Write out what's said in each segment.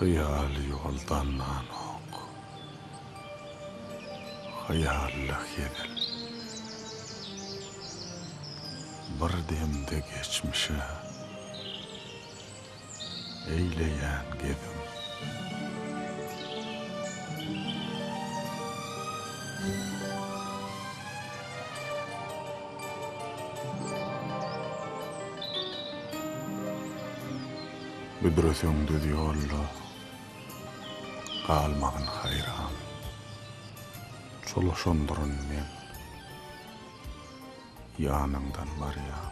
Hyýal ýoldan nanok. Hyýally hezil. Bir demde geçmişe eýleýän gezim. Büdreseň düz ýolda galmagyn haýran. Çolaşandyryn men ýanyňdan barýan.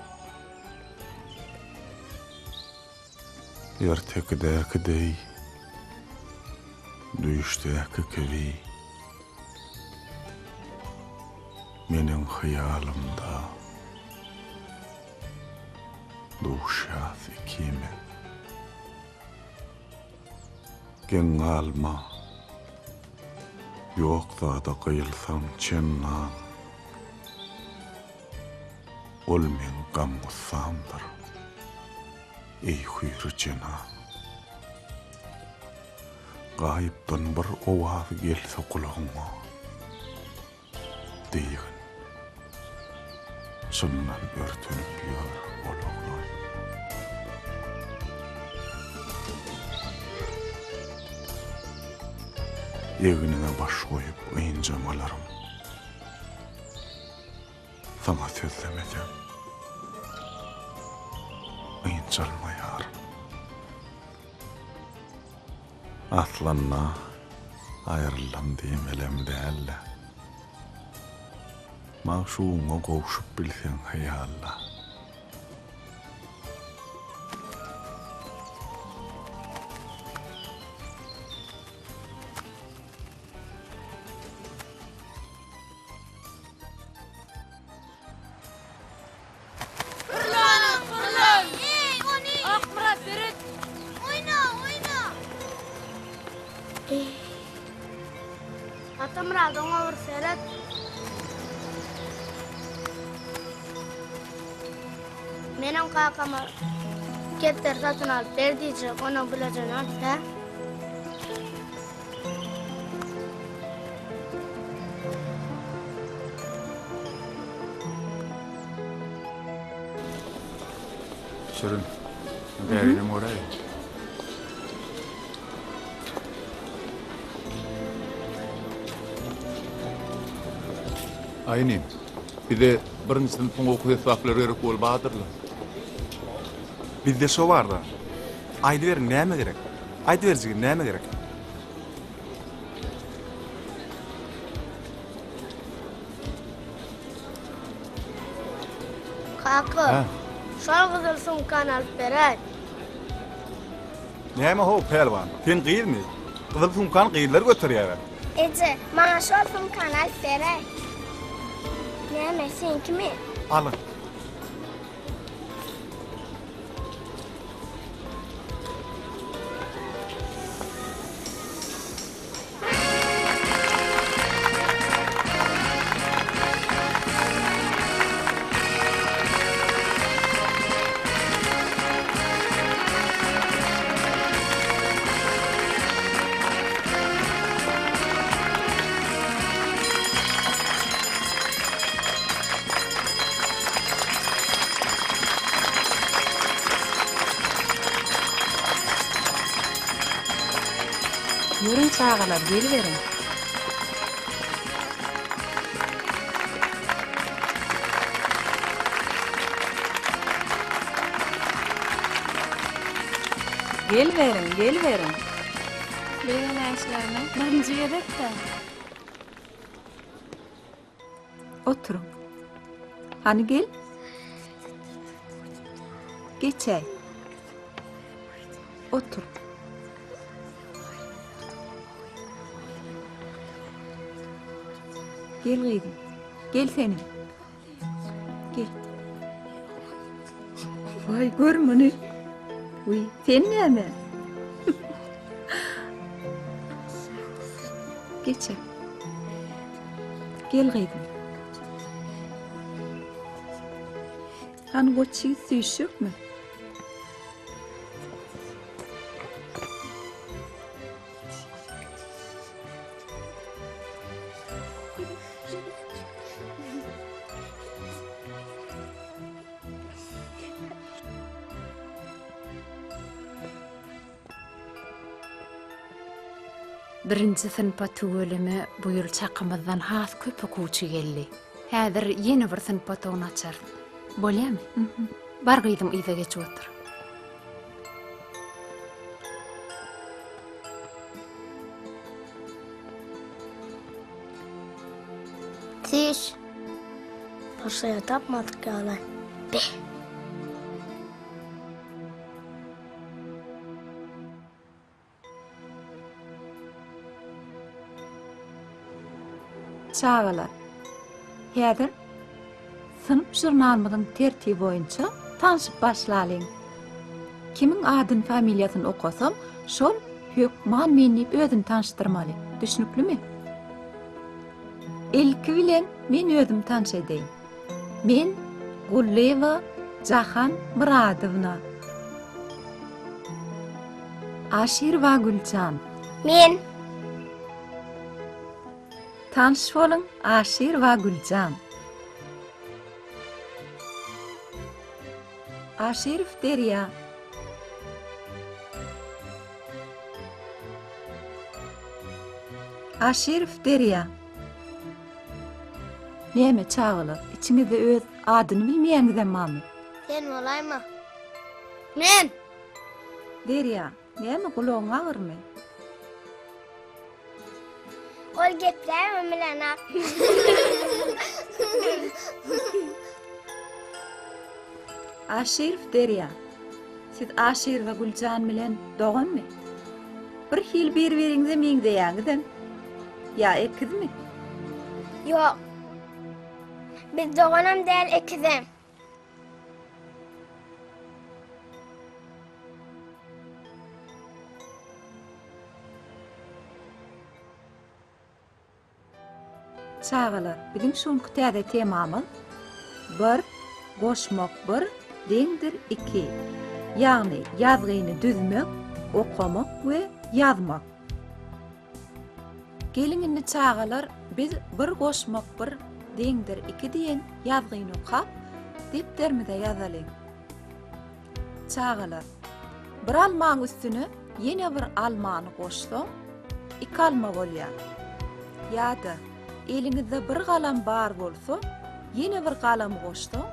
Ertekidäki deý, düýşdäki kibi meniň hyýalymda duşýas ikimiz. Geň galma, ýok zada gyýylsaň çendan. Ol meň gam-gussamdyr, eý hüýri jenan. Gaýypdan bir owaz gelse gulagyňa, diýgin, Çyndan örtenip ýör ol oglan. Egniňe baş goýup ynjam alaryn. Saňa sözlemesem, ynjalmaýaryn. Aslynda, aýryldym diýmelem däldi. Magşugyňa gowşup bilseň hyýalda. Pyrlanyň, pyrlan! Eý, ony! Akmyrat, seret! Oýna, oýna! Atamyrat, oňa bir seret! Menem kakama kepderi satyn alyp ber diýjek, onuň bilejegini alyp, hä? Şirin, bärinem göräý. Aý inim, bize birinji synpyň okuw esbaplary gerek bolup badyrlar. Bizde şo bar-da. Aýdyberiň näme gerek? Aýdyber jigim näme gerek? Kaka, şol gyzyl sumkany alyp beräý. Näme how pälwan, sen gyzmy? Gyzyl sumkany gyzlar göterýär-ä. Eje, maňa şol sumkany alyp beräý. Näme, seňkimi? Alyň. Ýörüň çagalar, geliberiň. Geliberiň, geliberiň. Begenäýişlerine birinji gezek-dä. Oturyň. Hany gel. Geçäý. Otur. Gel gyzym. Gel senem. Gel. Waý, gör muny. Wiý, sen näme? Geçe. Gel gyzym. Hany goç ýigit süýşjekmi? Birinji synpa tüweleme bu ýyl çakymyzdan has köp okuwçy geldi. Häzir ýene bir synp otagyny açarys. Bolýamy? Bar gyzym yza geçip otur. Çüş. Başga ýer tapmadyk ýaly. Be. Çagalar, häzir synp žurnalymyzyň tertibi boýunça tanşyp başlalyň. Kimiň adyny, familiýasyny okasam, şol hökman men diýip özüni tanyşdyrmaly. Düşnüklimi? Ilki bilen men özümi tanyş edeýin. Men Gullyýewa Jahan Myradowna. Aşyrowa Güljan. Men. Tanyş boluň Aşyrowa Güljan. Aşyrow Derýa. Aşyrow Derýa. Näme çagalar, içiňizde öz adyny bilmeýäňizem barmy? Sen bolaýma. Men! Derýa, näme gulagyň agyrmy? Ol gepläbem bilenok. Aşyrow Derýa, siz Aşyrowa Güljan bilen doganmy? Bir hili bir-biriňize meňzeýäňizem. Ýa ekizmi? Ýok. Biz doganam däl, ekizem. Çagalar, biziň şu günki täze temamyz Bir goşmak bir deňdir iki. Ýagny ýazgyny düzmek, okamak we ýazmak. Geliň indi çagalar biz bir goşmak bir deňdir iki diýen ýazgyny okap, depderimize ýazalyň. Çagalar, bir almaň üstüne ýene bir almany goşsaň, iki alma bolýar. Ýa-da eliňizde bir galam bar bolsa, ýene bir galam goşsaň,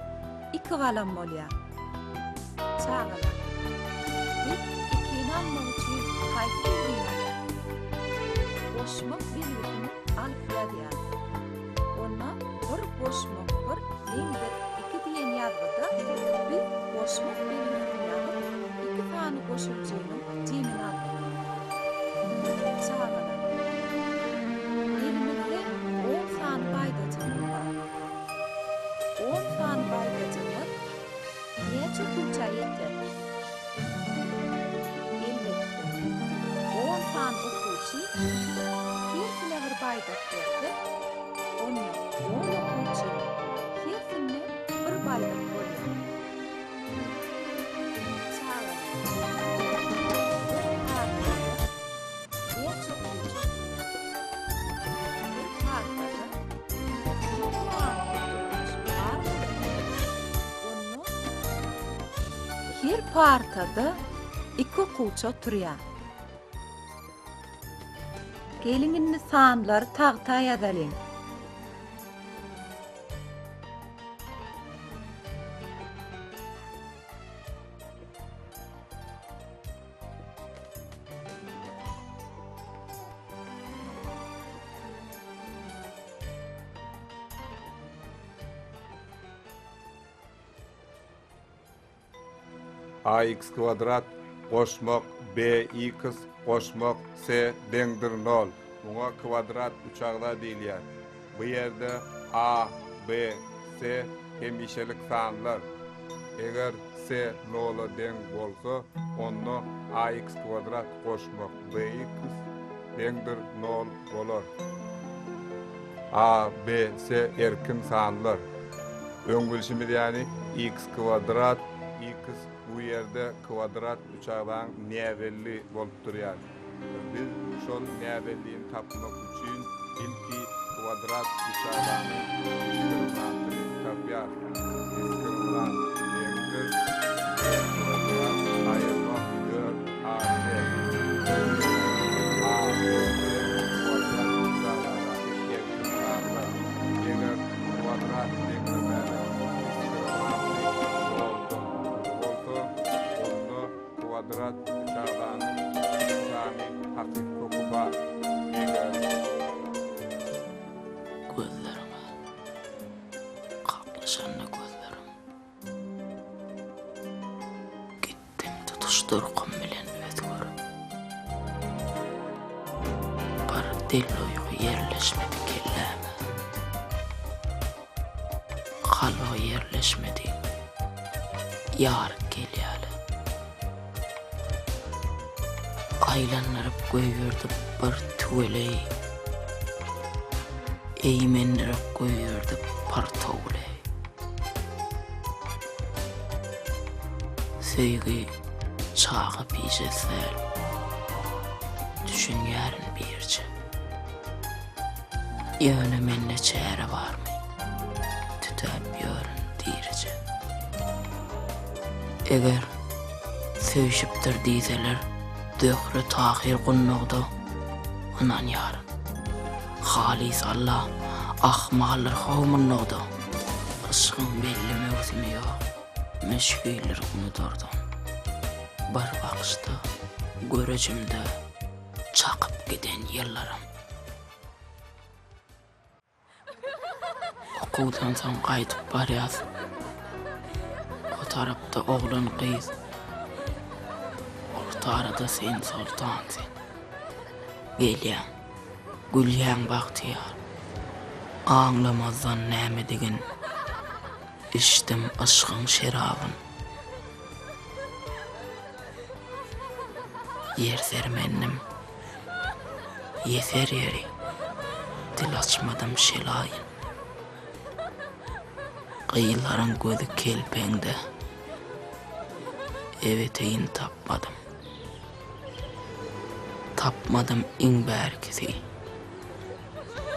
iki galam bolýar. Çagalar, biz ikini almak üçin haýsy belgini alýarys? Goşmak belgisini alyp ýazýarys. Onda bir goşmak bir deňdir iki diýen ýazgyda biz goşmak belgisini ýazyp, iki sany goşulyjynyň jemini aldyk. Çagalar, elimizde on sany baýdajygymyz bar. On sany baýdajygymyz näçe okuwça ýeter? Elbetde, on sany okuwçy hersine bir baýdak bersek, onda on okuwçynyň hersinde bir baýdak bolýar. Çagalar, bir partada näçe okuwçy oturýar? Bir partada iki sany oturgyç bar bolsa, onda her partada iki okuwçy oturýar. Geliň indi sanlary tagta ýazalyň. Ax kwadrat goşmak bx goşmak c deňdir nol. Muňa kwadrat üçagza diýilýär. Bu ýerde a, b, c hemişelik sanlar. Eger c nola deň bolsa, onda ax kwadrat goşmak bx deňdir nol bolar. A, B, C erkin sanlar. Öň bilşimiz ýaly, x kwadrat, x bu ýerde kwadrat üçagzaň näbelli bolup durýar. Biz şol näbellini tapmak üçin ilki kwadrat üçagzanyň diskriminantyny tapýarys. Diskriminant deňdir b kwadrat aýyrmak 4 ac. Bu ýerde a, b, c. Tutuş durkum bilen özgerip. Bir del duýgy ýerleşmedi kelläme. Kalba ýerleşmedi. Ýaryk gelýäle. Aýlandyryp goýberdi bir tüweleý. Eýmendirip goýberdi partowleý. Söýgi çaga pijesi däl. Düşünýärin birje. Ýöne mende çäre barmy? Tütäp ýörün dirije. Eger söýşüpdir diýseler, Zöhre Tahyr gundagda ynanýaryn. Halys Alla, ahmaldyr how mundagda. Yşgyň belli möwsümi ýok, müşgildir unudardan. Bir bakyşda, görejimde çakyp giden ýyllarym. Okuwdan soň gaýdyp barýas. O tarapda oglan gyz. Orta arada sen soltan sen. Gelýäň, gülýäň bagtyýar. Aňlamazdan nämedigin. Içdim yşgyň şerabyn. Ýer sermendim. Ýeser ýeri, dil açmadym şelaýyn. Gyzlaryň gözi kelpeňde, Ebeteýin tapmadym. Tapmadym iň bärkisi,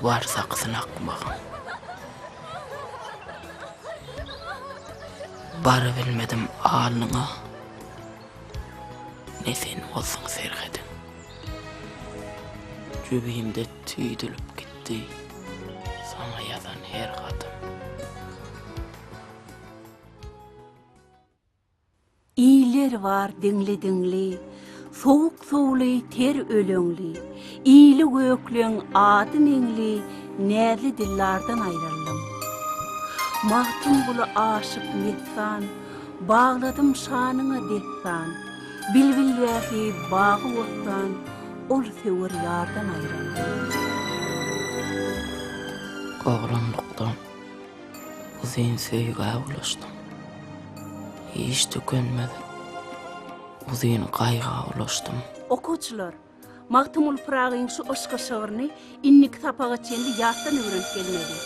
Warsaksyn akmagyň. Barabilmedim alnyňa. Ne sen bolsuň serhediň. Jübimde tüýdülip gitdi saňa ýazan her hatym. Iller bar diňli-diňli, Sowuk suwly, ter öleňli, Ýyly gökleň ady meňli, Näzli dildardan aýryldym. Magtymguly aşyk messan, Bagladym şanyňa dessan, Bilbil bähi bagy-bossan, Ol söwer ýardan aýryldym. Oglanlykdan uzyn söýgä ulaşdym. Hiç tükenmez uzyn gaýga ulaşdym. Okuwçylar, Magtymguly Pyragyň şu yşky şygryny indiki sapaga çenli ýatdan öwrenip gelmeli.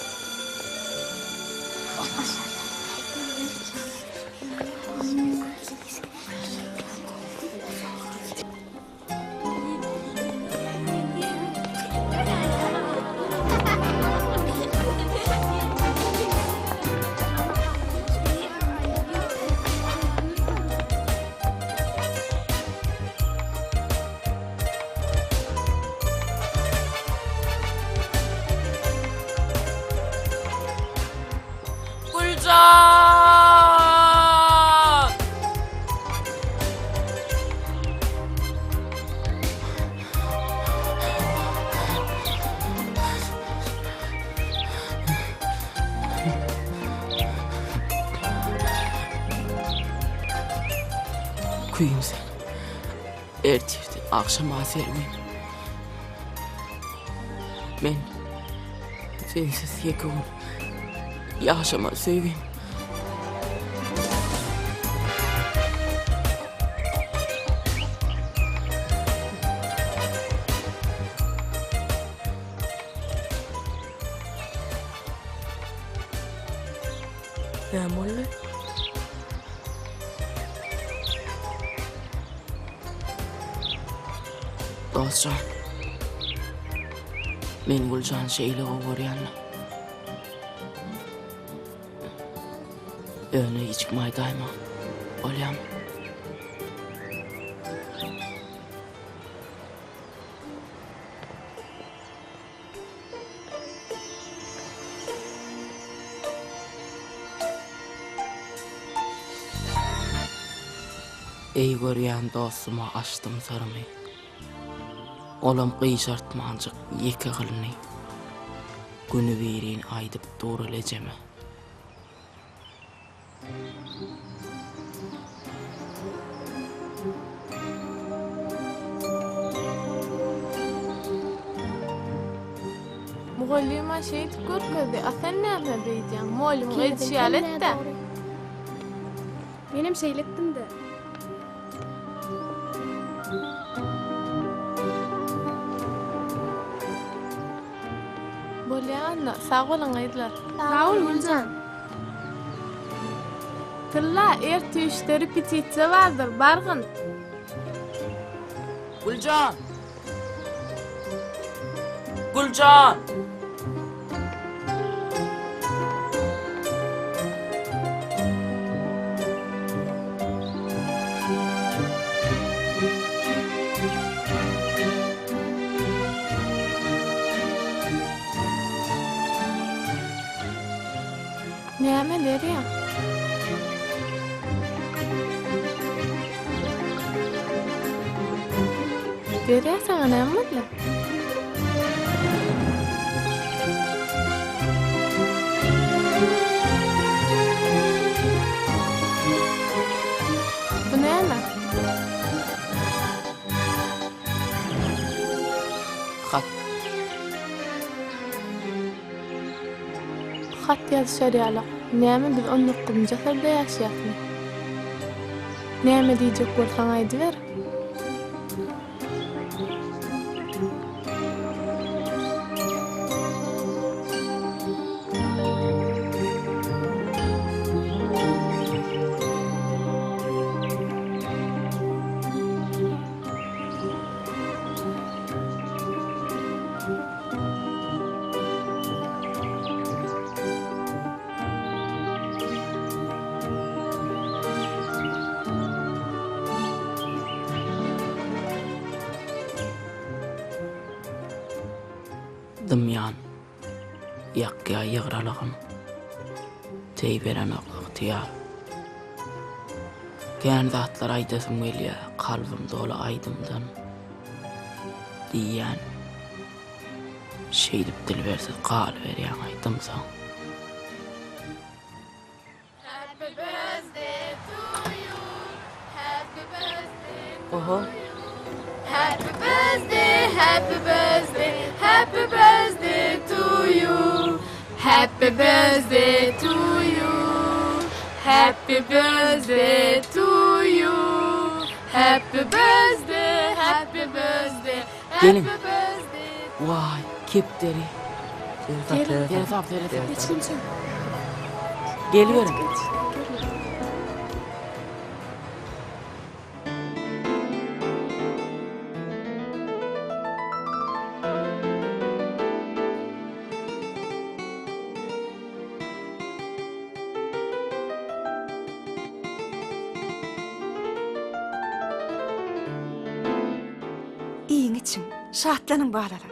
Güljan! Küýüm sen. Ertirden agşama sergin. Men sensiz ýeke gün ýaşama söýgim. Näme boldy? Dostjan. Men Güljan şeýle gowy görýän. Ýöne hiç kim aýdaýma. Bolýamy? Eý görýän dostuma açdym syrymy. Olam gyşartmanjyk ýeke gylyny. Günübirin aýdyp dur ejeme. Mugallym-a şeýdip görkezdi, a sen näme beýdýäň? Mugallymyň edişi ýaly et-dä. Menem şeýle etdim-de. Bolýa onda, sag boluň gyzlar. Sag bol Güljan. Tylla, erte üçde repetisiýa bardyr, bargyn. Güljan! Güljan! Näme Derýa? Derýa saňa näme boldy? Bu näme? Hat. Hat ýazyşar ýalak. Näme biz on dokuzynjy asyrda ýaşaýasmy? Näme diýjek bolsaň aýdyber. Dymýan, ýakýa ýygralygym, Teý berenok ygtyýar. Kän zatlar aýdasym gelýä, Kalbym doly aýdymdan. Diýýän. Şeýdip dilbersiz galyberýäň-aý dymsaň. Happy birthday to you. Happy birthday to Oho. you. Happy birthday, happy birthday, happy birthday to you. Happy birthday to you. Happy birthday to you. Happy birthday, happy birthday, happy Geliň. birthday. Waý, kepderi. Gelin. Seresap, seresap. Geç Güljan. Geliberiň. Geç, geç. Iýiň içiň, şatlanyň balalar.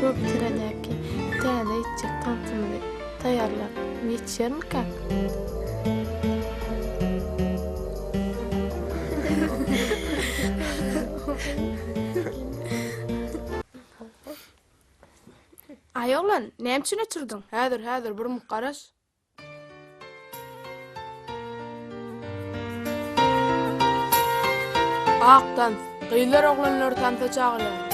Gökderedäki täze etjek tansymyzy taýýarlap ýetişermikäk? Aý oglan, näme üçin öçürdiň? Häzir, häzir, bir muk garaş. Ak tans. Gyzlar oglanlary tansa çagyrýar.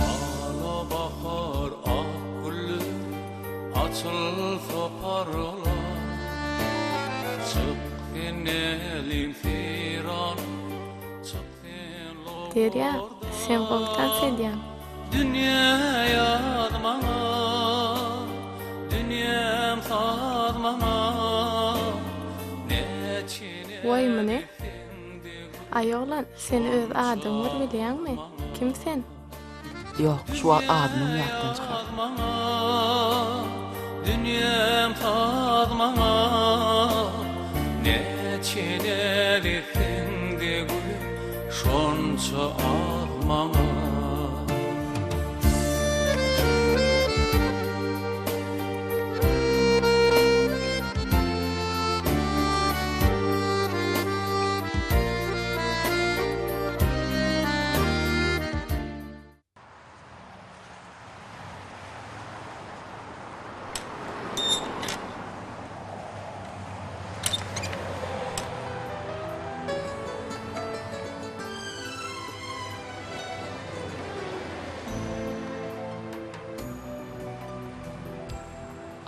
Ala bahar ak güller açylsa parlar Çyk sen elin seýran çyk sen Derýa, sen gowy tans edýäň. Dünýä ýaz maňa dünýäm saz maňa Näçe Waý muny. Aý oglan, sen öz adyňy bir bilýäňmi? Kim sen? Ýok, şu wagt adymam ýatdan çykardym. Dünýäm saz maňa Näçe näz etseň-de gülüm Şonça az maňa.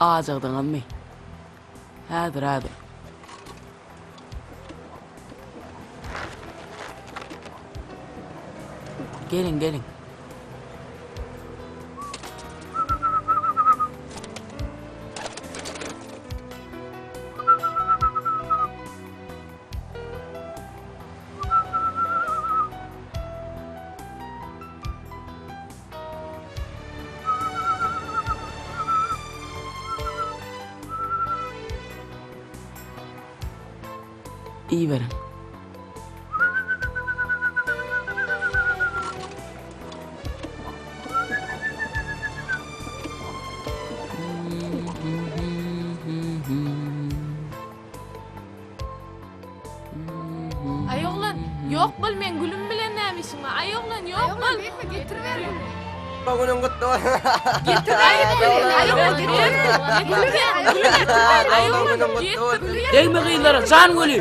Ajygdyňyzmy? Häzir, häzir. Geliň, geliň. Iýiberiň. Aý oglan, ýok bol meň gülüm bilen näme işiň bar? Aý oglan, ýok bol. Getiriber gülü. Günüň gutly bolsun. Getiriber gülü. Aý oglan, getir. Gülü gülü getiriber. Aý oglan, getir. Degme gyzlara, jan güli.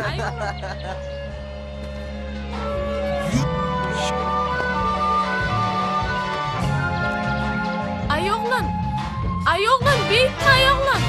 Aý oglan. Aý oglan, beýtme aý oglan.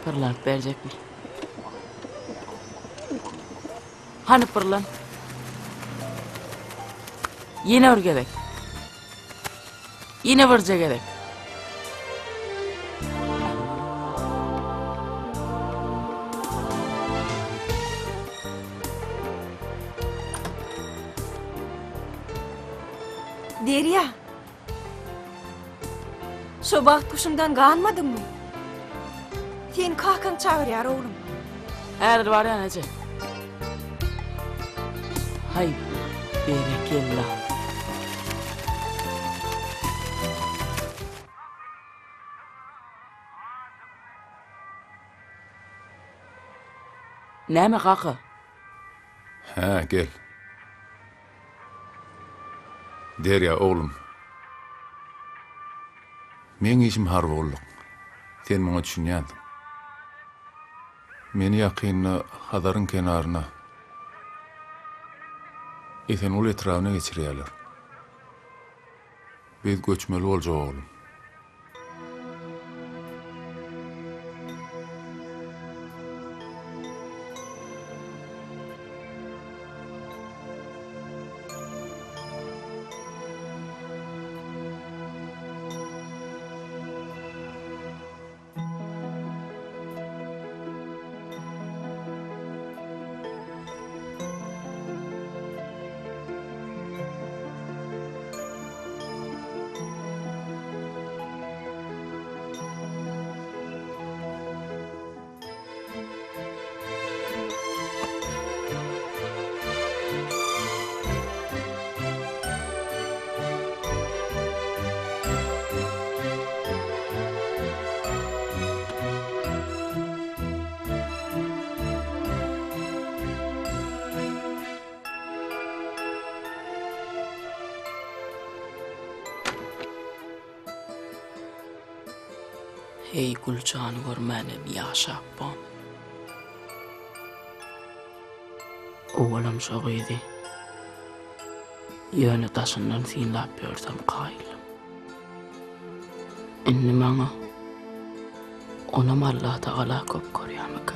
Pyrlanyp berjekmi? Hany pyrlan? Ýene bir gezek. Ýene birje gezek. Derýa. Şo bagt guşuňdan ganmadyňmy? Seni kakaň çagyrýar oglum. Häzir barýan eje. Haý, berekella. Näme kaka? Hä, gel. Derýa, oglum. Meň işim harby gulluk. Sen muňa düşünýänsiň. Meni ýakynda Hazaryň kenaryna, Esenguly etrabyna geçirýärler. Biz göçmeli boljak, oglum. Heý Güljany görmänem ýaşap bom. Owalam şo gyzy. Ýöne daşyndan synlap ýörsem kaýyldym. Indi maňa. Onam Allatagala köp görýärmikä?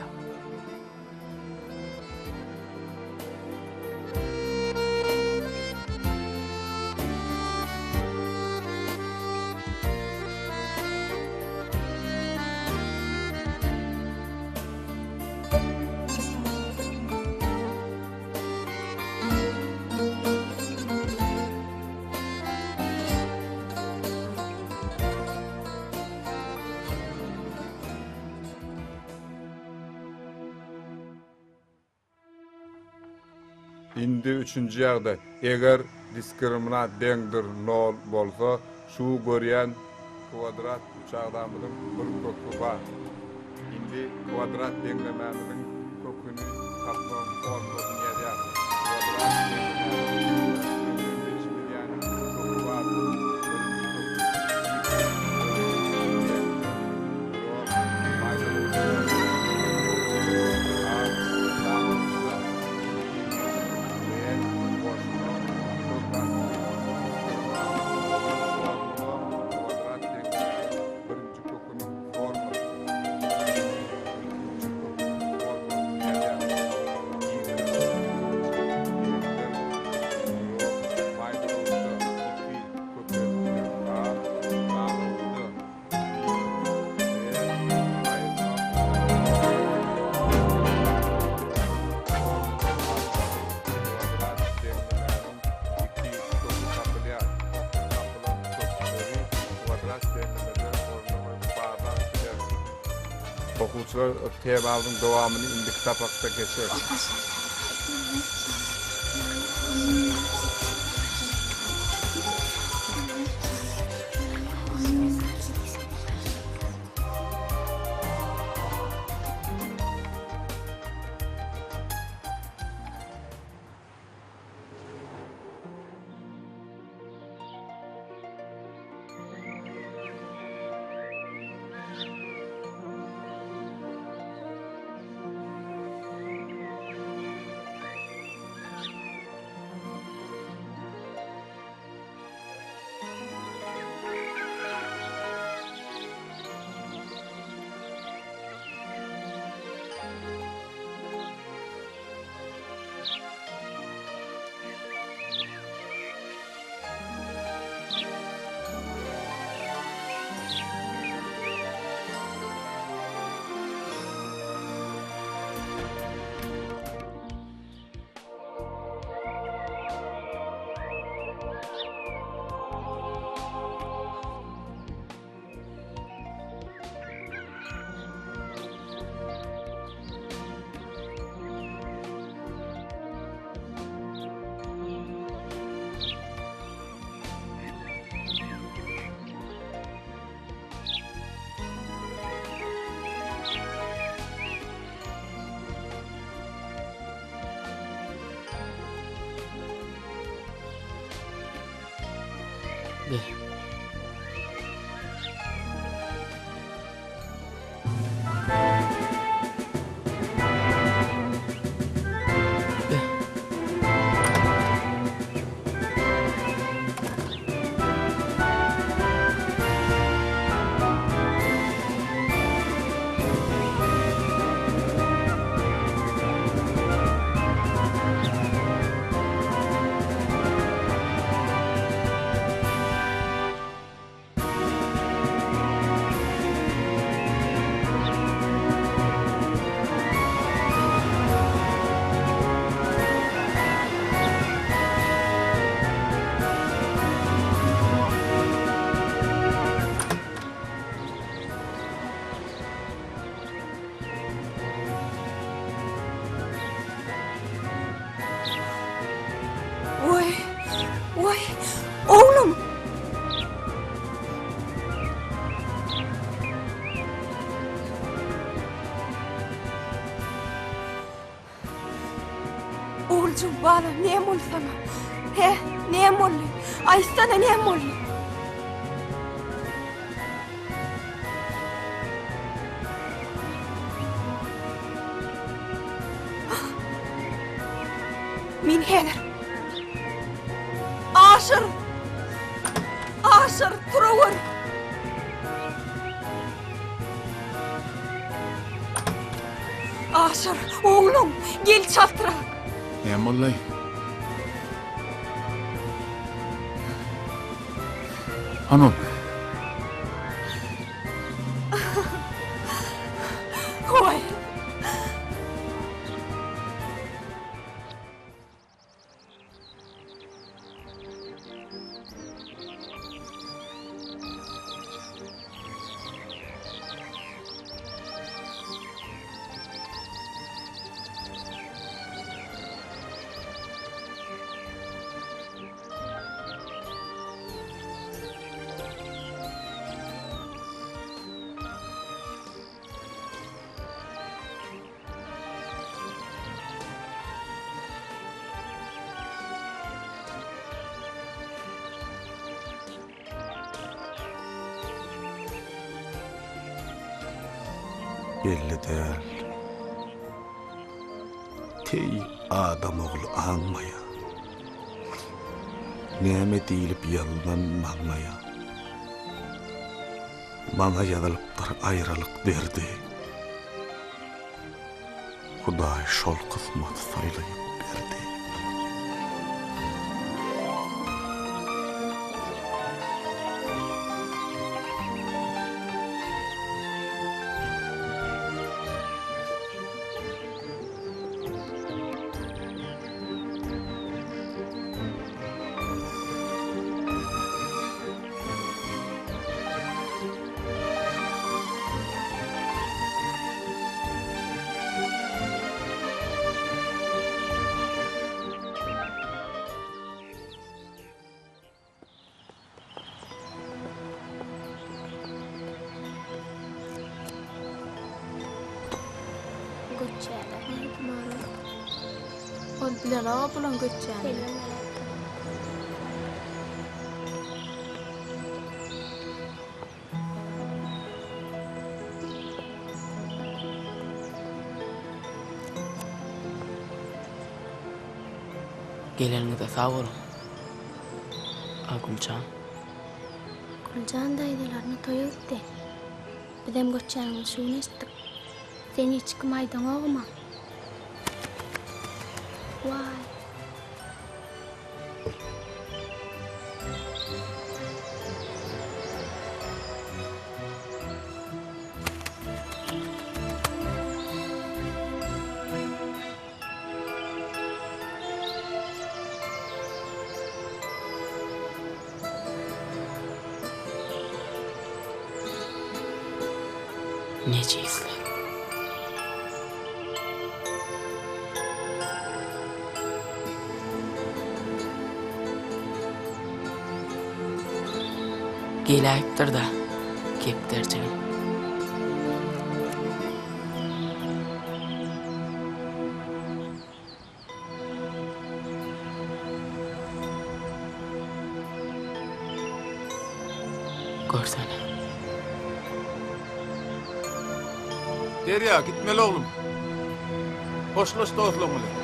Indi üçünji ýagdaý, eger diskriminant deňdir nol bolsa, şu görýän kwadrat üçagzamyzyň bir köki bar. Indi kwadrat deňlemämiziň köküni tapmagyň formulasyny ýazýarys. Kwadrat deňlemämiziň öwrenilişimiz ýaly köki bardyr. Birinji köki x bölü deňdir nol maýdalawda a daglawda b goşmak kök asty diskriminant formula kwadrat deňlemäniň birinji köküniň formulasy. Indi ikinji köküniň formulasyny ýazýarys. Y deňdir nol maýdalawda 2 köpeltmek a daglawda b aýyrmak formula arkaly kwadrat deňlemäniň iki köki tapylýar. Tapylan kökleri kwadrat deňlemede ornuny barlap bileris. Okuwçylar temamyzyň dowamyny indiki sapakda geçeris. Be. Oý, oý, oglum! Oguljyk balam, näme boldy saňa? He, näme boldy? Aýtsana, näme boldy? Men häzir. Aşyr! Aşyr, turawur! Aşyr, oglum, gel çaltrak. Näme boldy? Hany ol? Goý. Belli däl. Teý adam ogly aňmaýar. Näme diýlip ýazylan maňlaýa. Maňa ýazylypdyr aýralyk derdi. Hudaý şol kysmaty saýlaýyp berdi. Göçýärler. Ol bilenok bulaň göçýänini. Geleniňize sag boluň. A Güljan. Güljan daýzalaryna toýa gitdi. Bizem göçýäniňizi şu gün eşitdik. Sen hiç kime aýdaňogma. Waý. Nejisler. Geläýipdir-dä, kepderjigim. Görsene. Derýa, gitmeli oglum. Hoşlaş dostlaryň bilen.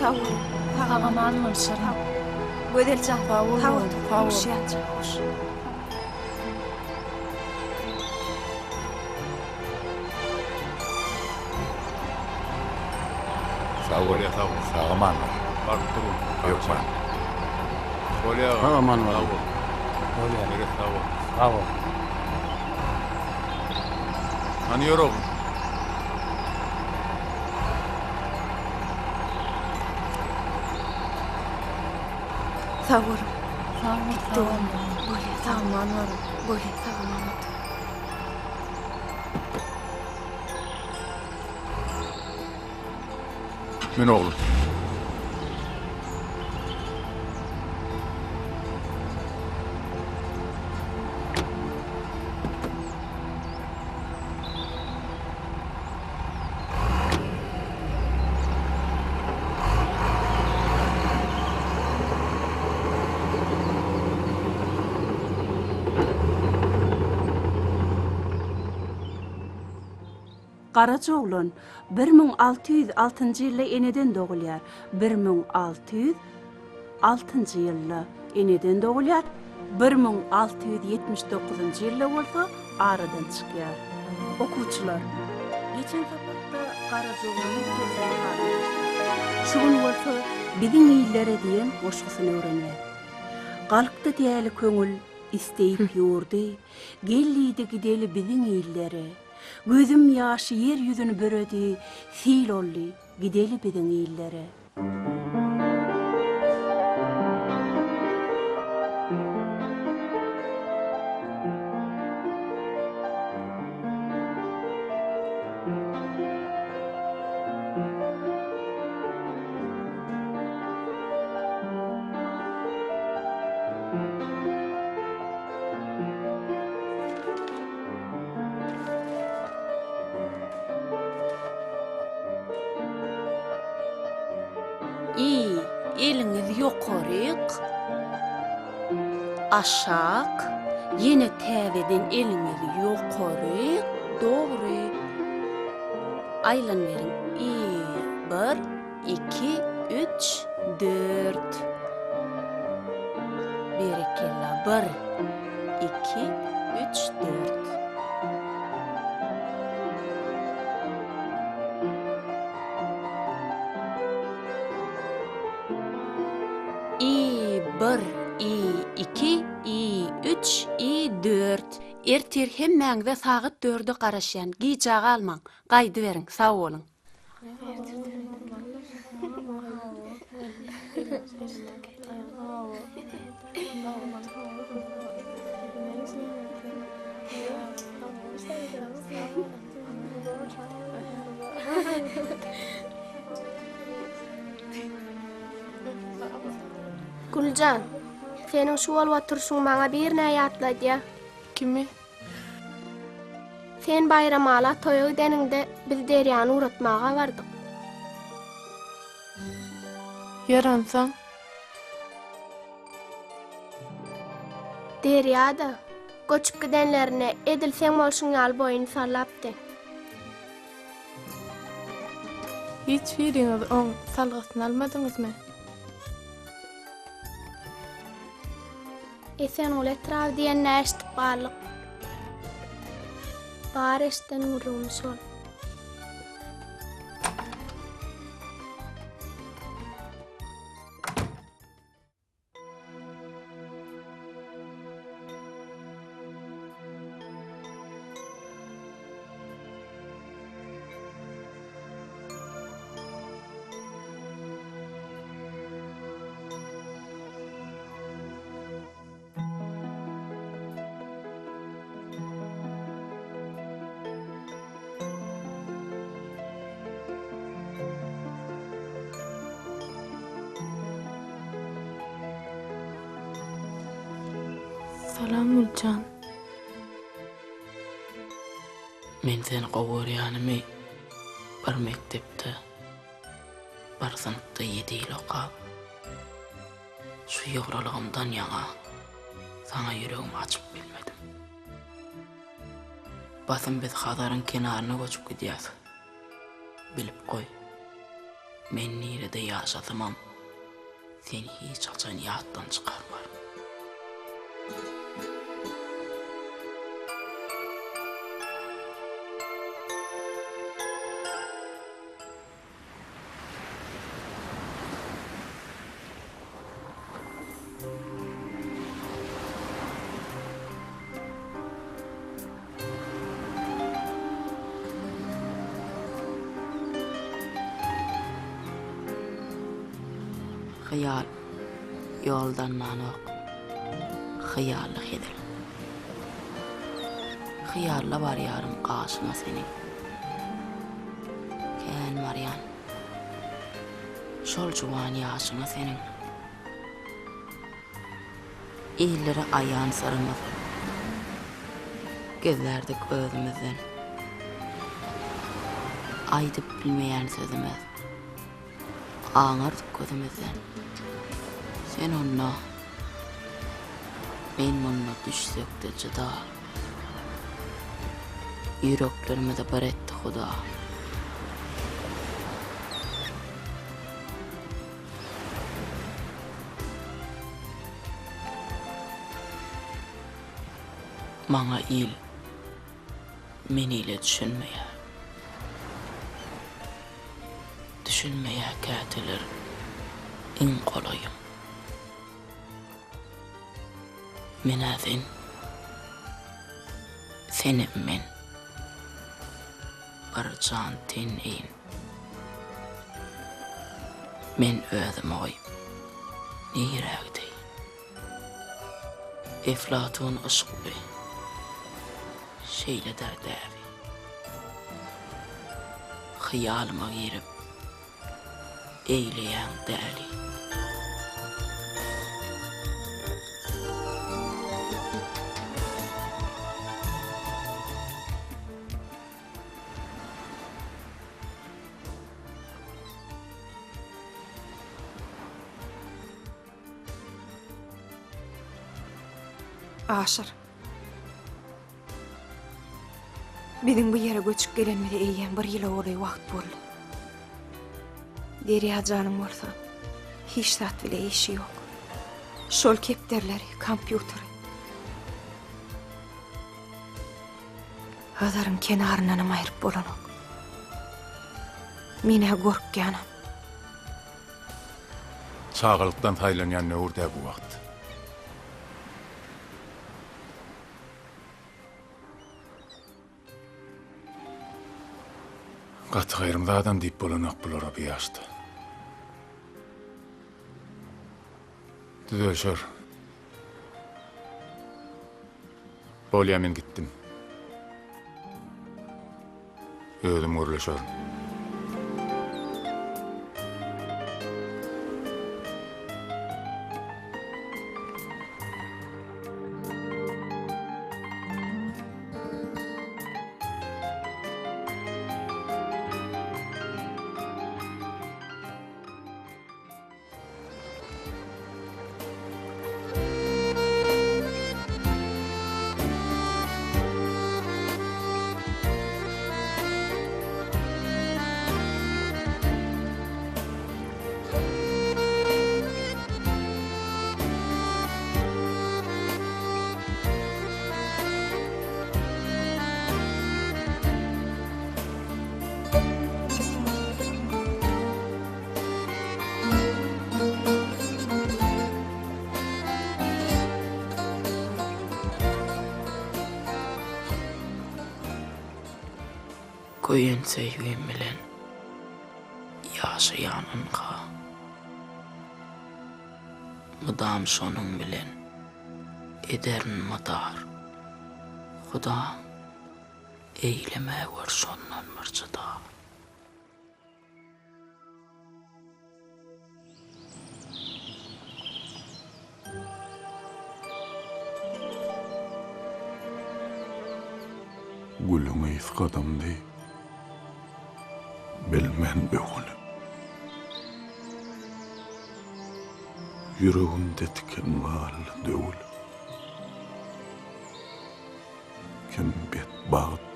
Sag bol. Sag aman bol Şirin. Gözel jan. Sag bol. Sag bol. Sag bol. Hoş ýat. Hoş. Sag bol. Sag bol. Sag aman bol. Baryp durun. Hökman. Bolýa. Sag aman bol. Sag bol. Bolýa. Meret sag bol. Sag bol. Hany ýör oglum. Sag boluň. Sag bol. Gitdi oglum. Bolýa. Sag aman boluň. Bolýa. Sag aman otur. Mün oglum. Garajaoglan 1606-njy ýylda eneden dogulýar. 1606-njy ýylda eneden dogulýar, 1679-njy ýylda bolsa aradan çykýar. Okuwçylar, geçen sapakda Garajaoglanyň terjimehalyny geçdik. Şu gün bolsa Biziň illere diýen goşgusyny öwrenýäs. Galkdy däli köňül, isteýip ýurdy, Gel diýdi gideli biziň illere. Gözüm ýaşy ýer ýüzüni büredi, Sil oldy, gideli biziň illere. I, eliňiz ýokaryk, aşak, ýene täzeden eliňiz ýokaryk, dogry. Aýlanyberiň. I, bir, iki, üç, dört. Berekella. Bir, iki, üç, dört. I, bir, i, iki, i, üç, i, dört. Ertir hemmäňize sagat dörde garaşýan. Gijä galmaň. Gaýdyberiň. Sag boluň. Güljan, seniň şu bolup oturyşyň maňa birnä ýatladýa. Kimi? Sen Baýramala toýa gideniňde biz Derýany ugratmaga bardyk. Ýer onsoň? Derýa-da, göçüp gidenlerinde edil seň bolşuň ýaly boýuny sallapdy. Hiç biriňiz oň salgysyny almadyňyzmy? Esenguly etraby diýenine eşidip galdyk. Bar eşiden gürrüňim şol. Salam Güljan. Men seni gowy görýänimi bir mekdepde, bir synpda ýedi ýyl okap, şu ýygralygymdan ýaňa saňa ýüregimi açyp bilmedim. Basym biz Hazaryň kenaryna göçüp gidýäs. Bilip goý, men nirede ýaşasamam, Seni hiç haçan ýatdan çykarmaryn. Hyýal ýoldanlanok, hyýally hezil. Hyýalla barýaryn gaşyňa seniň. Kän barýan şol juwan ýaşyňa seniň. Illere aýan syrymyz. Gizlärdik özümizden. Aýdyp bilmeýän sözümiz. Aňardyk gözümizden. Sen onda, men munda düşsek-de jyda. Ýüreklerimizi bir etdi Huda. Maňa il, men ile düşünmeýär. Düşünmeýär käteler iň golaýym. Men-ä sen, senem men. Bir jan ten deýin. Men özümi goýup, nirä gideýin? Eflatun yşkly, şeýledir däbi. Hyýalyma girip, eýleýäň däli. Aşyr. Biziň bu ýere göçüp gelenimize eýýäm bir ýyla golaý wagt boldy. Derýa janyň bolsa hiç zat bile işi ýok. Şol kepderileri, kompýuteri. Hazaryň kenaryndanam aýryp bolanok. Men-ä gorkýanam. Çagalykdan saýlanýan döwür-dä bu wagt. Gaty gaýrym zadam diýip bolanok bulara bu ýaşda. Düzelşer. Bolýa men gitdim. Özüm gürleşerin. Köýen söýgim bilen ýaşaýan ynha. Mydam şonuň bilen ederin mydar. Hudam, eýlemäwer şondan bir jyda. Gülüň ysy gadamdy, bilmen öwünip. Ýüregimde tiken galdy döwülip. Kim betbagt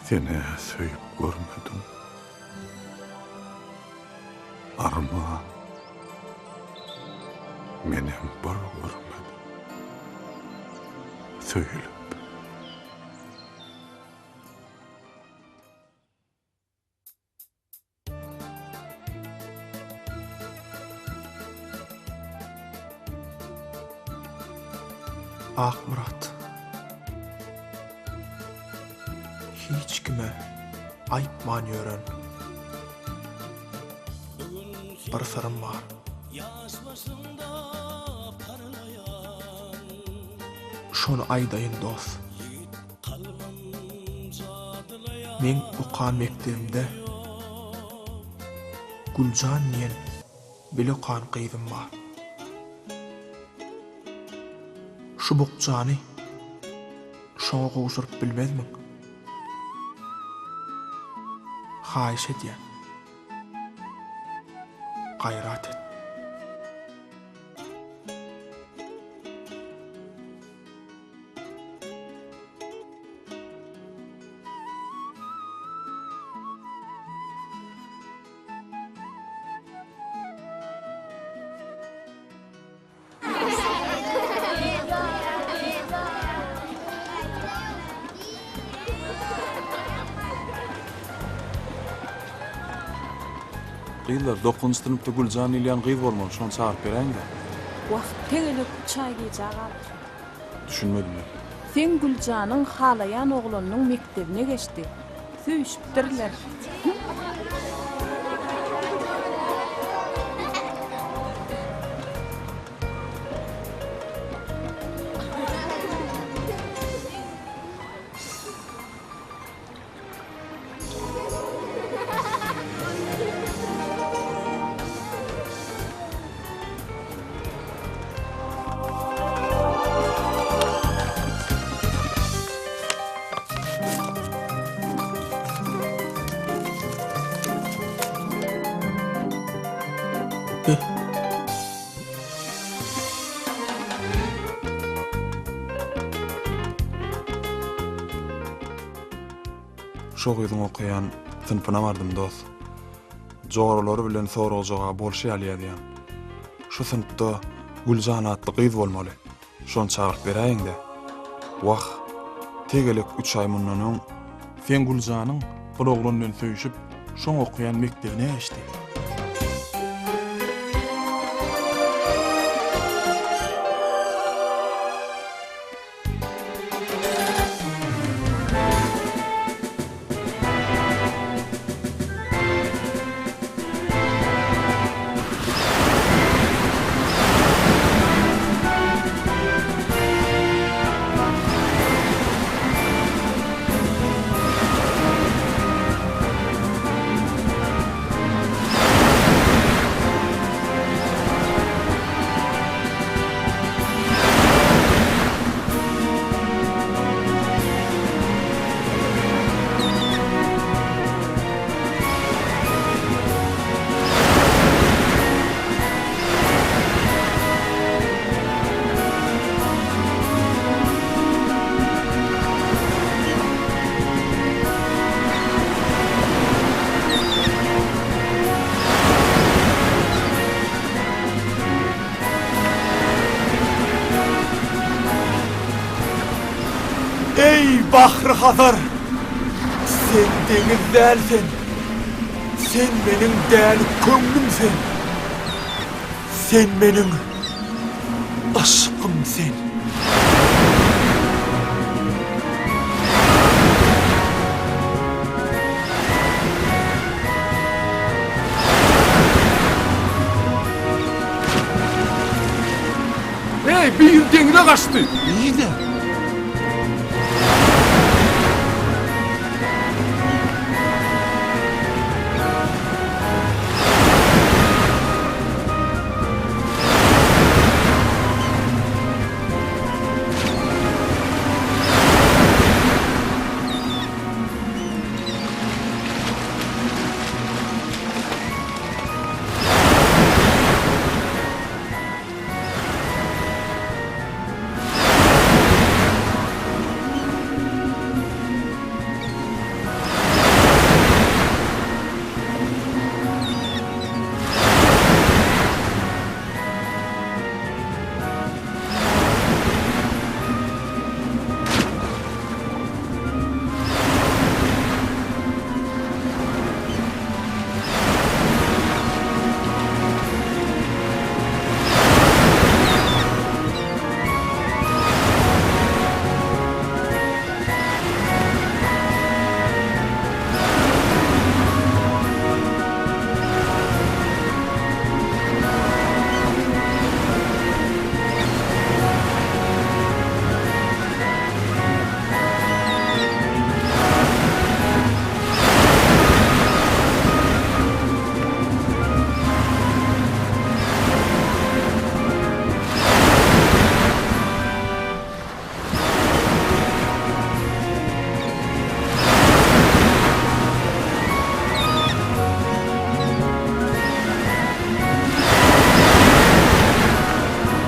Sen-ä söýüp görmediň. Arman, menem bir görmedim. Söýülip. Akmyrat. Hiç kime aýtman ýören bir syrym bar. Şony aýdaýyn dos. Meň okan mekdebimde Güljan diýen bile okan gyzym bar. Şu bukjany şoňa gowşuryp bilmezmiň? Haýyş edýän. Gaýrat et. Gyzlar, dokuzynjy synpda Güljan diýilýän gyz bolmaly, şony çagyryp beräýiň-dä. Wah, tegelek üç aý gijä galypsyň. Düşünmedim men. Seň Güljanyň halaýan oglanynyň mekdebine geçdi. Söýüşipdirler. Şo gyzyň okaýan synpyna bardym dos. Joralary bilen sorag-jogap bolşy ýaly ýazýan. Şu synpda Güljan atly gyz bolmaly. Şony çagyryp beräýiň-dä. Wah, tegelek üç aý mundan öň. Seň Güljanyň bir oglan bilen söýşüp, şoň okaýan mekdebine geçdi. Eý, Bahry-Hazar! Sen deňiz däl sen, Sen meniň däli köňlüm sen. Sen meniň yşkym sen. Eý, biri deňze gaçdy! Nirde?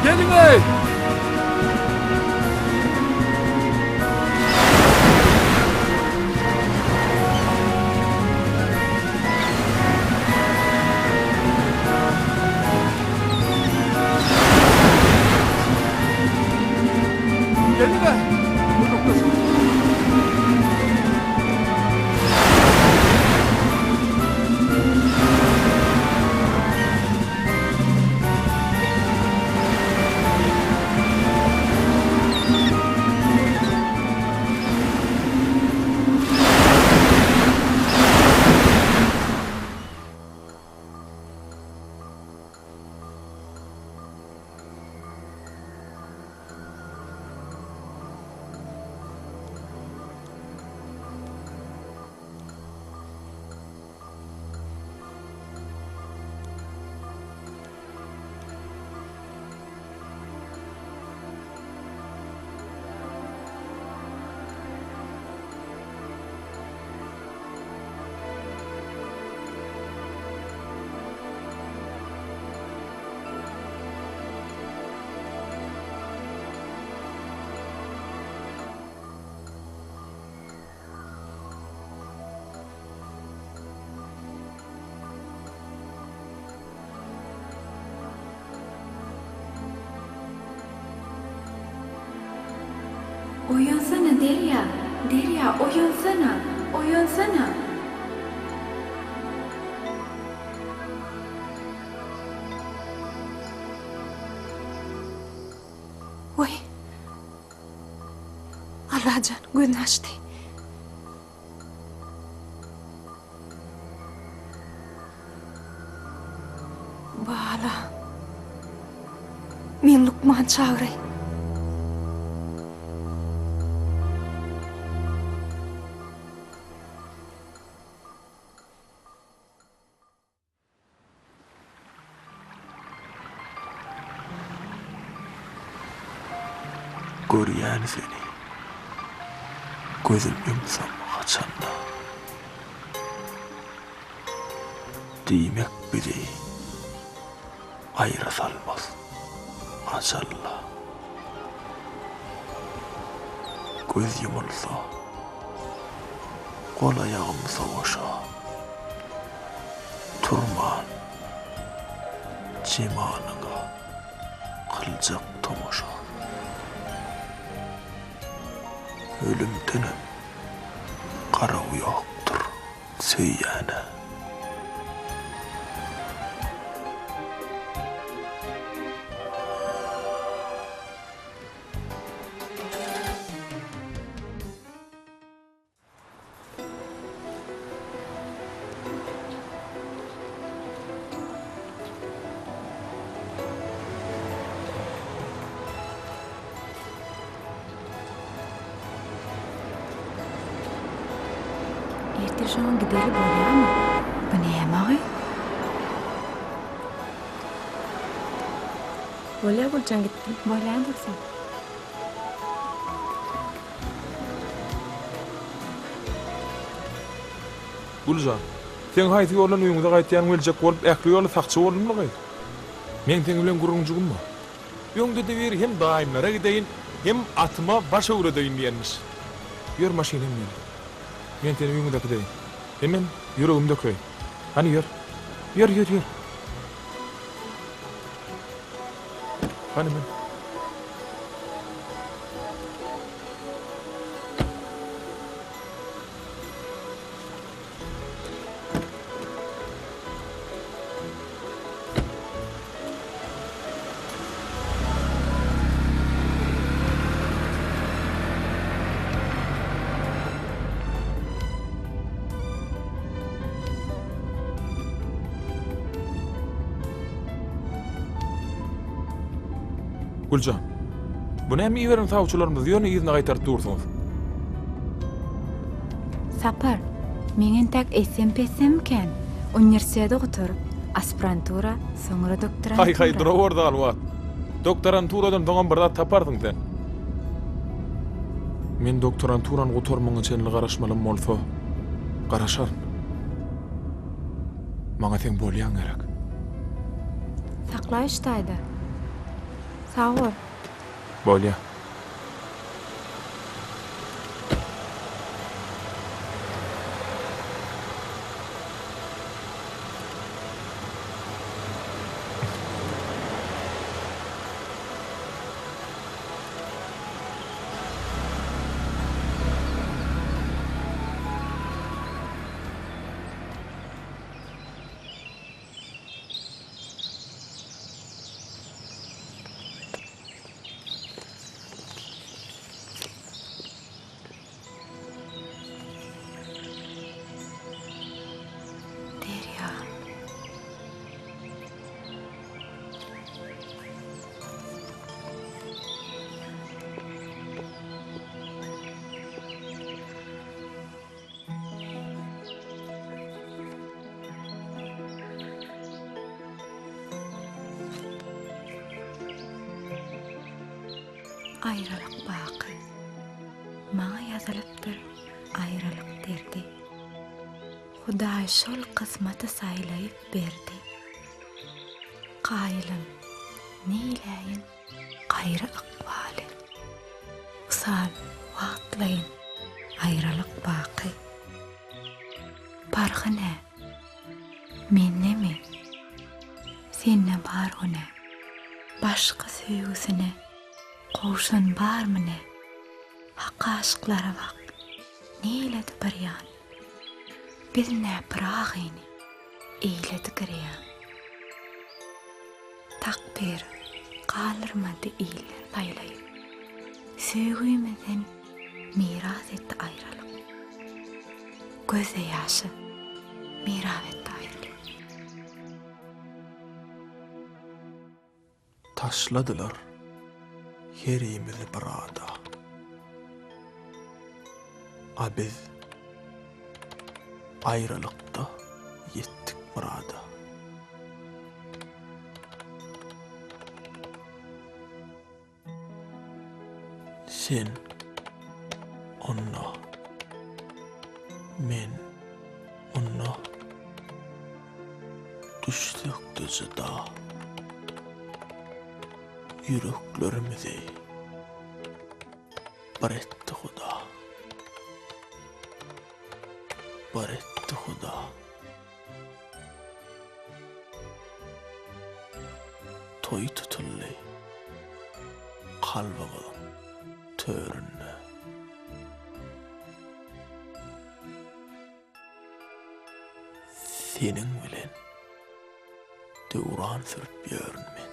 Geliň-eý! Geliň-eý! Oýansana, Derýa! Derýa, oýansana! Oýansana! Waý! Allajan, gözüni açdy. Bala. Men lukman çagyraýyn. Görýän seni. Gözüm ýumsam haçanda. Diýmek bizi aýra salmaz ajal-la. Göz ýumulsa, gol-aýagym sowaşa. Turman jemalyňa kyljak tomaşa. Ölümdenem garaw ýokdur söýýäne. Ertir şoňa gideli bolýamy? Bu näme agy? Bolýa Güljan gitdim. Bolýa Dursun. Güljan, seň haýsy ýoldan öýüňize gaýtýanyňy biljek bolup ähli ýoly sakçy boldumla gyz. Meň seň bilen gürrüňjigim bar. Öňde-de biri hem daýymlara gideýin, hem atyma baş öwredeýin diýenmiş. Ýör maşyna müneli. Men seni öýüňize äkideýin. Hemem ýüregimi dökeýin. Hany ýör. Ýör, ýör, ýör. Hany mün. Güljan, bu näme iberen sawçylarymyzy ýöne yzyna gaýtaryp dursuňyz? Sapar, meň entäk etsem-petsem kän. Uniwersiteti gutaryp, aspirantura, soňra doktorantura. Haý-haý, durawur zalymat. Doktoranturadan soňam bir zat taparsyň sen. Men doktoranturany gutarmaňa çenli garaşmalym bolsa, garaşaryn. Maňa seň bolýaň gerek. Saklaý şu taýda. Sag bol. Bolýa. Derýa. Aýralyk baky. Maňa ýazylypdyr aýralyk derdi. Hudaý şol kysmaty saýlaýyp berdi. Kaýylym, neýläýin gaýry ykbaly. Wysal wagtlaýyn, aýralyk baky. Parhy nä? Mendemi? Sende bar günä. Başga söýgüsine gowşan barmy nä? Hak aşyklara bak, neýledi bir ýan. Biz nä Pyragyny eýledi girýan. Takdyr galdyrmady ilden saýlaýyp. Söýgimizden miras etdi aýralyk. Gözde ýaşa mirap etdi aýralyk. Taşladylar herimizi bir ada. A biz aýralykda ýetdik myrada. Sen onda, men munda Düşsekde jyda Ýüreklerimizi bir etdi Huda. Bir etdi Huda. Toý tutuldy kalbymyzyň töründe. Seniň bilen döwran sürüp ýörün men.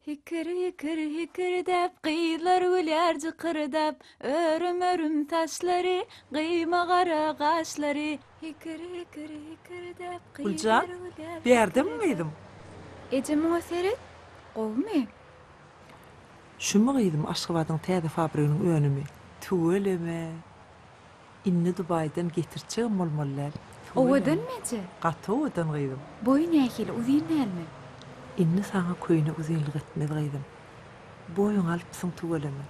Hikir-hikir hikirdäp, gyzlar gülýär jykyrdap, Örüm-örüm saçlary, gyýma gara gaşlary. Hikir-hikir hikirdäp, gyzlar Güljan, gülýär bärdemi jykyrdap. gyzym? Eje muňa seret, gowumy? Şumy gyzym Aşgabadyň täze fabriginiň önümi? Tüweleme! Indi Dubaýdan getirtjegem bolmaly däl. Tüweleme. Owadanmy eje? Gaty owadan gyzym. Boýy nähili, uzyn dälmi? Indi saňa köýnek uzynlyk etmez gyzym. Boýuňy alypsyň tüweleme.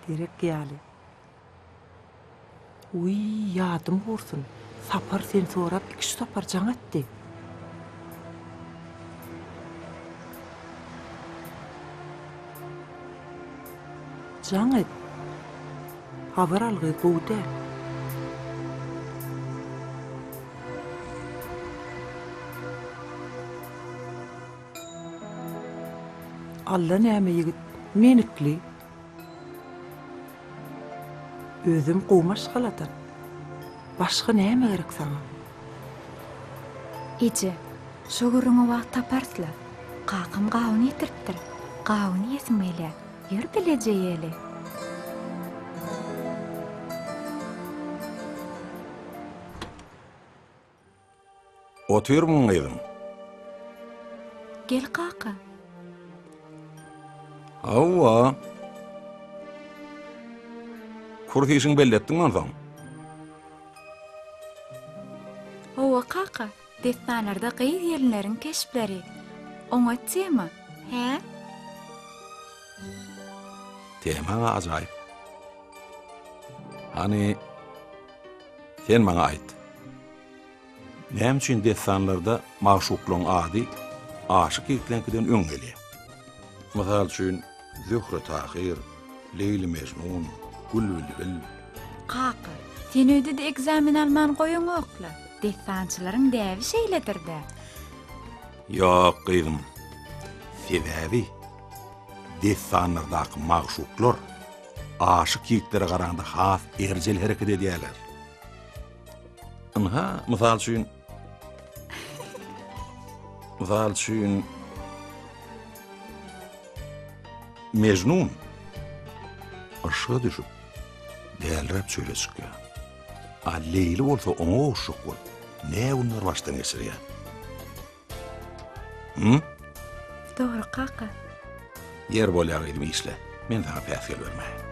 Derek ýaly. Wiý, ýadym gursun. Sapar seni sorap iküç sapar jaň etdi. Jaň et. Habar al gyz, gowy däl. Alla näme ýigit, menikli. Özem gowy maşgaladan. Başga näme gerek saňa? Eje, şo gürrüňe wagt taparys-la. Kakam gawun getiripdir. Gawun iýesim gelýär. Ýör bileje iýeli. Otyrmyň gyzym? Gel kaka. Hawa. Kurs işiňi belli etdiňmi onsoň? Hawa kaka, dessanlarda gyz-gelinleriň keşpleri. Oňat tema, hä? Temaň-a ajaýyp. Hany, sen maňa aýt. Näme üçin dessanlarda magşuklaryň ady aşyk ýigitleňkiden öň gelýär? Mysal üçin, Zöhre-Tahyr, Leýli-Mejnun, Gül-Bilbil. Kaka, sen öýde-de ekzamen alman goýaňok-la. Dessançylaryň däbi şeýledir-dä. Ýok, gyzym. Sebäbi dessanlardaky magşuklar aşyk ýigitlere garaňda has erjel hereket edýärler. Ynha, mysal üçin, mysal üçin, Mejnun yşga düşüp, dälräp çöle çykýar. A Leýli bolsa oňa gowşak bolup, nä günler başdan geçirýär. Hı? Dogry kaka. Ýer bolýar gyzym işle. Men saňa päsgel bermäýin.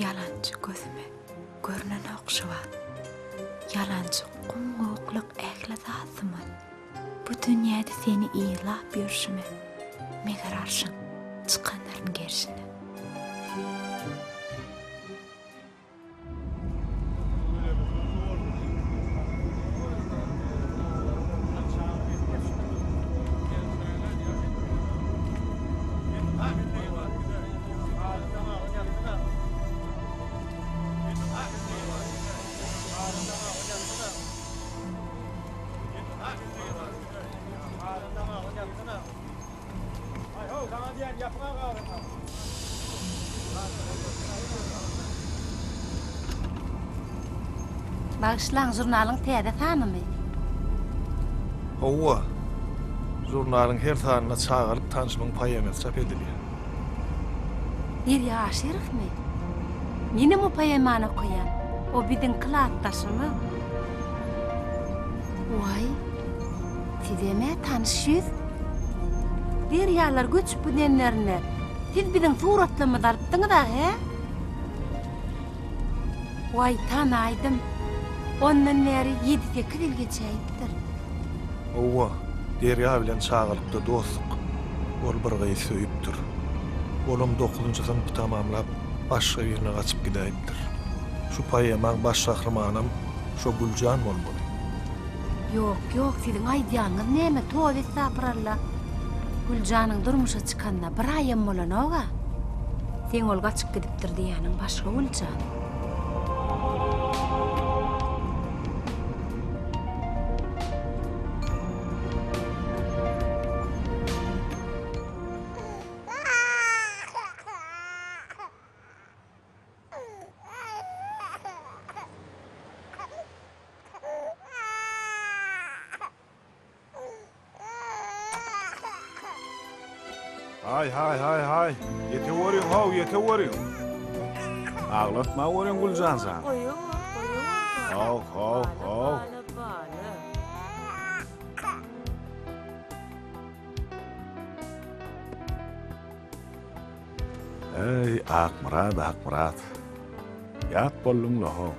Ýalançy gözüme. görnenok şu wagt. Ýalançy gum-gukluk ähli zat sumat. Bu dünýäde seni yzlap ýörşüme, Meger arşyň çykandyryn gerşine. Bagyşlaň, žurnalyň täze sanymy? Hawa. Žurnalyň her sanynda çagalyk tanşymyň poemasy çap edilýär. Derýa Aşyrowmy? Menem o poemany okaýan. O biziň klasdaşymyz. Waý, sizem-ä tanyş ýüz. Derýalar göçüp gidenlerinde siz biziň suratlarymyzy alypdyňyz-a, hä? Waý, tanaýdym. Ondan bäri ýedi-sekiz ýyl geçäýipdir. Hawa, Derýa bilen çagalykda dostduk. Ol bir gyzy söýüpdir. Olam dokuzynjy synpy tamamlap, başga birine gaçyp gidäýipdir. Şu poemaň baş gahrymanam şo Güljan bolmaly. Ýok, ýok, siziň aýdýanyňyz näme, toba estapyralla. Güljanyň durmuşa çykanyna bir aýam bolanok-a. Seň ol gaçyp gidipdir diýýäniň başga Güljan. Haý, haý, haý, haý. Ýete görüň, how, ýete görüň. Aglatma görüň Güljan jan. How, how, how. Eý, Akmyrat, Akmyrat. Ýat bolduň-la, how.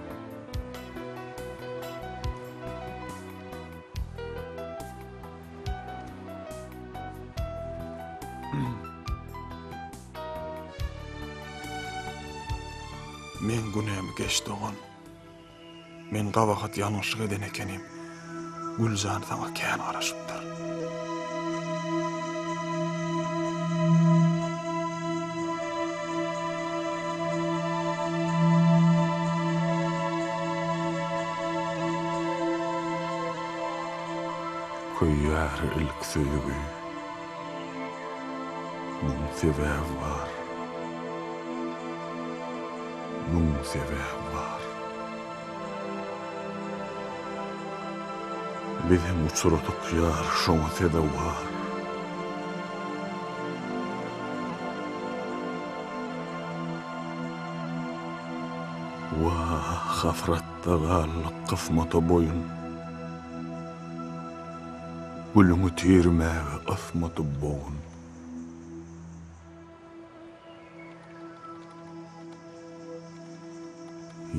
Meň günämi geç dogan. Men gabahat ýalňyşlyk eden ekenim. Güljan saňa kän garaşypdyr. Köýýär ilk söýgi. Muň sebäbi bar. Müň sebäbi bar. Bizem uçradyk ýar şoňa sezewar. Wah, hasratda galdyk kysmata boýun. Gülüňi tirmäge ysmady bogun.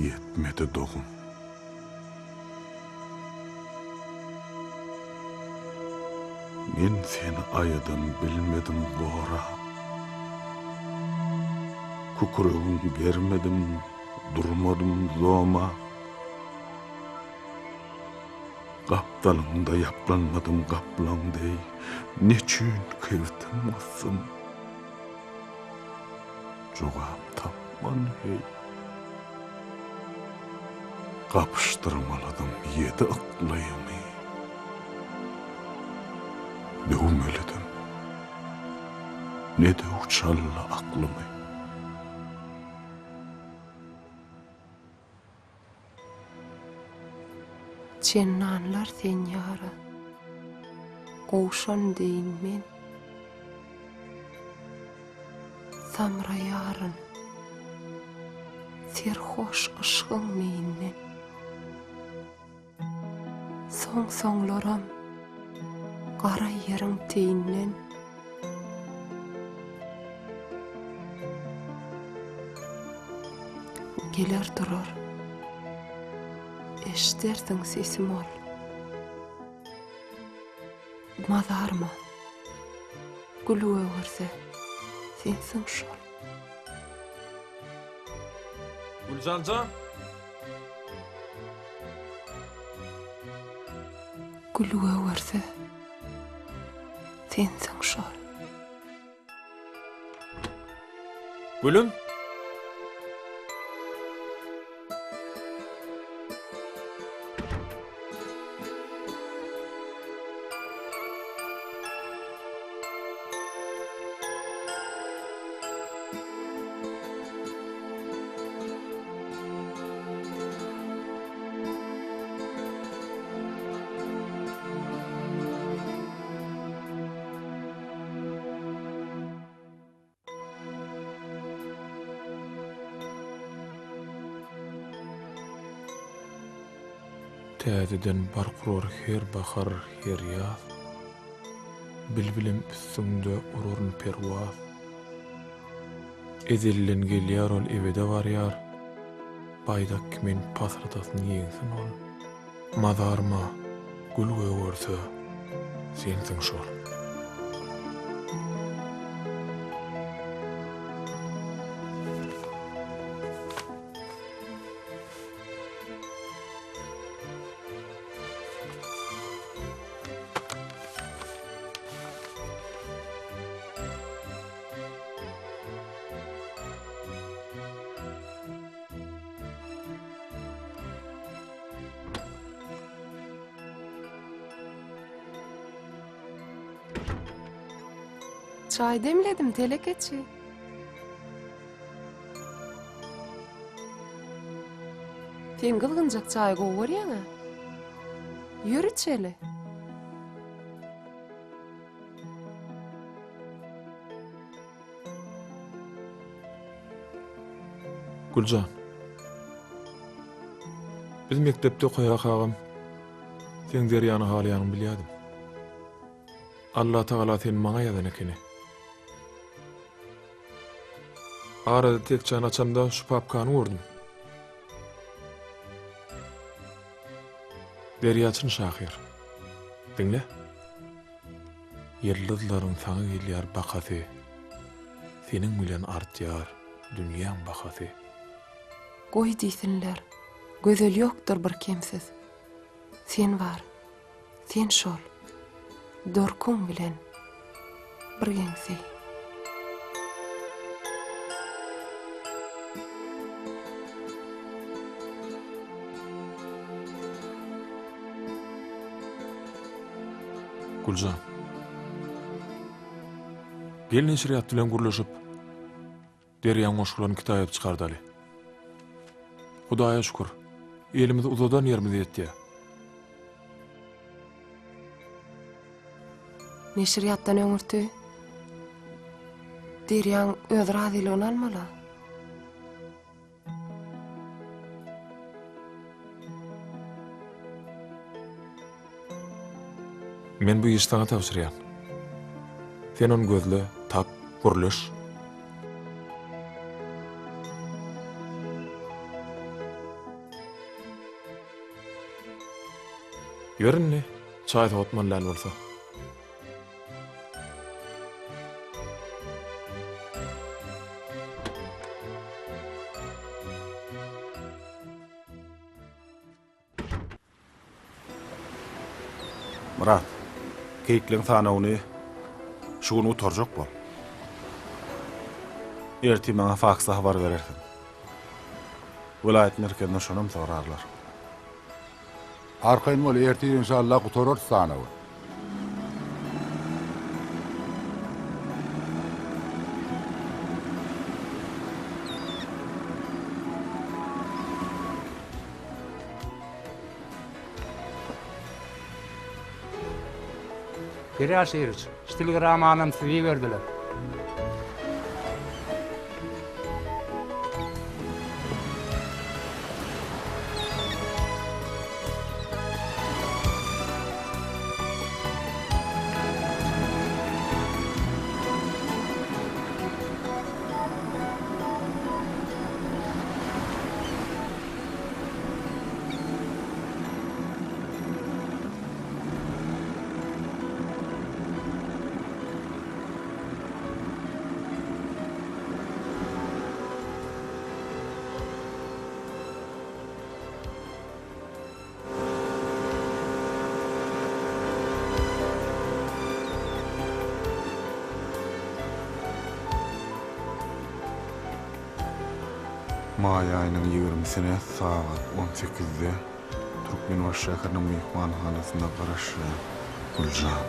Ýetmedi dogum. Men seni aýadan bilmedim gorap. Kükregiň germedim, durmadym zoma. Gapdalyňda ýaplanmadym gaplaň deý, Neçüýn kibtim gysdym? Jogap tapman heý. Gapyşdyrmaladym ýedi yklymy. Döwmelidim. Ne döw çaldy aklymy. Çendanlar sen ýara, gowşan deýin men. Samraýaryn serhoş yşgyň meýinden. Soň-soňlaram gara ýeriň teýinden. Geler durar. Eşdersiň sesim ol. Mazaryma gül gögerse, sensiň şol. Güljan jan! Gül gögerse, sensiň şol. Gülüm! Täzeden bark urar her bahar, her ýaz, Bilbilem üstüňde uraryn perwaz. Ezelden gelýär ol ebede barýar, Baýdak kimin pasyrdasyn ýeňsin ol. Mazaryma gül gögerse, sensiň şol. Çaý demledim, telekeçi. Sen gyzgynjak çaýy gowy görýäň-ä. Ýör içeli. Güljan. Biz mekdepde okaýarkagam seň Derýany halaýanyňy bilýärdim. Allatagala seni maňa ýazan ekeni. Arada tekjäni açamda şu papkany gördüm. Derýa çyn şahyr. Diňle. Ýyldyzlaryň saňa gelýär bakasy, Seniň bilen artýar dünýäň bahasy. Goý diýsinler, gözel ýokdur bir kemsiz. Sen bar, sen şol, durkuň bilen bir geňsi. Güljan. Gel neşirýat bilen gürleşip, Derýaň goşgularyny kitap edip çykardaly. Hudaýa şükür, elimizi uzadan ýerimize ýetýär. Neşirýatdan öňürti Derýaň öz razylygyny almaly. Men bu işi saňa tabşyrýan. Sen ony gözle, tap, gürleş. Ýör indi, çaý sowatmaly däl bolsa. Myrat, keýikleň sanawyny şu gün gutarjak bol. Ertir maňa faksda habar berersiň. Welaýat merkezinde şonam sorarlar. Arkaýyn bol, ertir enşalla gutararys sanawy. Derýa Şiriç, şu telegrammanam size iberdiler. Maý aýynyň ýigrimisine sagat on sekizde Türkmenbaşy şäheriniň myhmanhanasynda garaşýan Güljan.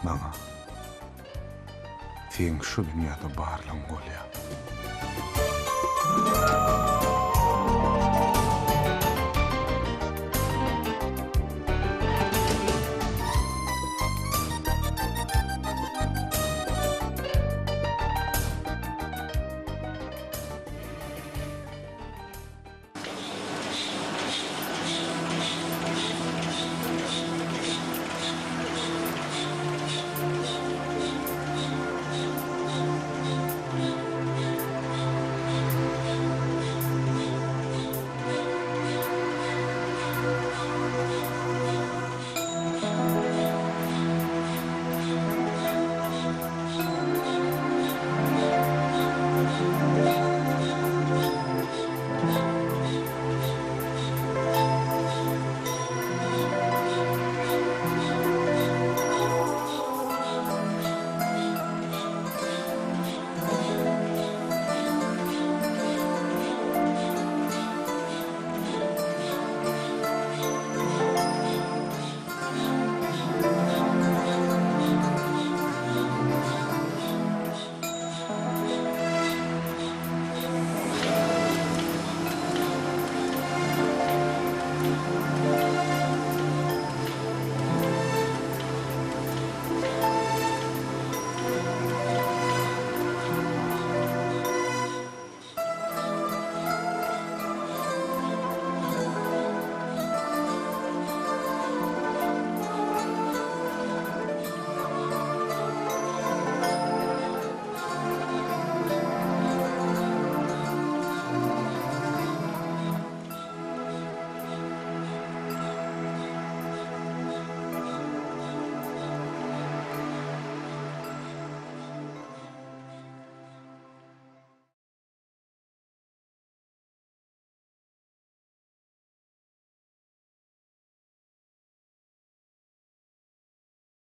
Maňa seň şu dünýäde barlygyň bolýar.